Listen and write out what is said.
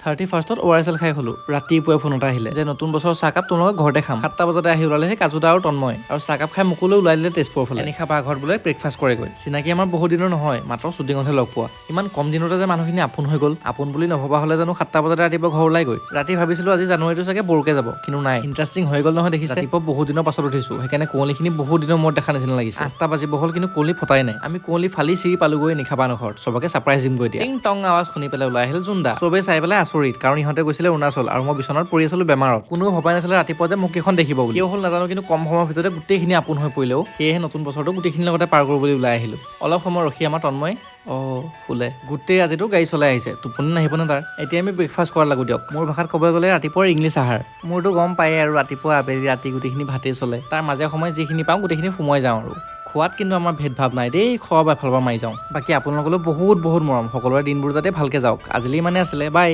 31ত অ' R S L খাই হ'লো। ৰাতিপুৱাই ফোন এটা আহিলে যে নতুন বছৰৰ চাহকাপ তোমালোকৰ ঘৰতে খাম। 7টা বজাতে আহি ওলালে সেই কাজুদা আৰু তন্ময় আৰু চাহকাপ খাই মোকলৈ ওলাই দিলে তেজপুৰৰ ফালে। নিশা বা ঘৰত বোলে ব্ৰেকফাষ্ট কৰেগৈ। চিনাকি আমাৰ বহুত দিনৰ নহয়, মাত্ৰ শ্বুটিঙতহে লগ পোৱা। ইমান কম দিনতে যে মানুহখিনি আপোন হৈ গ'ল। আপোন বুলি নভবা হ'লে জানো 7টা বজাতে ৰাতিপুৱা ঘৰ ওলাই গৈ? ৰাতি ভাবিছিলো আজি জানুৱাৰীটো চাগে বৰকে যাব, কিন্তু নাই, ইণ্টাৰেষ্টিং হৈ গ'ল নহয়। দেখিছে, ৰাতিপুৱা বহুত দিনৰ পাছত উঠিছো, সেইকাৰণে কুঁৱলীখিনি বহুত দিনৰ মূৰত দেখা নিচিনা লাগিছে। 8টা বাজিব হ'ল, কিন্তু কুঁৱলী ফটাই নাই। আমি কুঁৱলী ফালি চিৰি পালোগৈ নিশা বানৰ ঘৰত। চবকে ছাৰপ্ৰাইজ দিমগৈ এতিয়া। টিং টং আৱাজ শুনি পেলাই ওলাই আহিল জোনদা। চবেই চাই পেলাই আচৰিত, কাৰণ ইহঁতে গৈছিলে অৰুণাচল আৰু মই বিচনাত পৰি আছিলো বেমাৰত। কোনেও ভবাই নাছিলে ৰাতিপুৱা যে মোক কেইখন দেখিব বুলি। কিয় হ'ল নাজানো, কিন্তু কম সময়ৰ ভিতৰতে গোটেইখিনি আপোন হৈ পৰিলেও। সেয়েহে নতুন বছৰটো গোটেইখিনিৰ লগতে পাৰ কৰোঁ বুলি ওলাই আহিলো। অলপ সময় ৰখি আমাৰ তন্ময় শুলে। গোটেই ৰাতিটো গাড়ী চলাই আহিছে, টোপনি নাহিবনে তাৰ? এতিয়া আমি ব্ৰেকফাষ্ট কৰাত লাগো দিয়ক। মোৰ ভাষাত ক'বলৈ গ'লে ৰাতিপুৱাৰ ইংলিছ আহাৰ। মোৰতো গম পায়ে আৰু, ৰাতিপুৱা, আবেলি, ৰাতি গোটেইখিনি ভাতেই চলে। তাৰ মাজে সময়ে যিখিনি পাওঁ গোটেইখিনি সোমোৱাই যাওঁ আৰু খোৱাত কিন্তু আমাৰ ভেদভাৱ নাই দেই, খোৱা বা এফালৰ পৰা মাৰি যাওঁ। বাকী আপোনালোকলৈও বহুত বহুত মৰম। সকলোৰে দিনবোৰ যাতে ভালকে যাওক। আজিলৈ ইমানে আছিলে, বাই।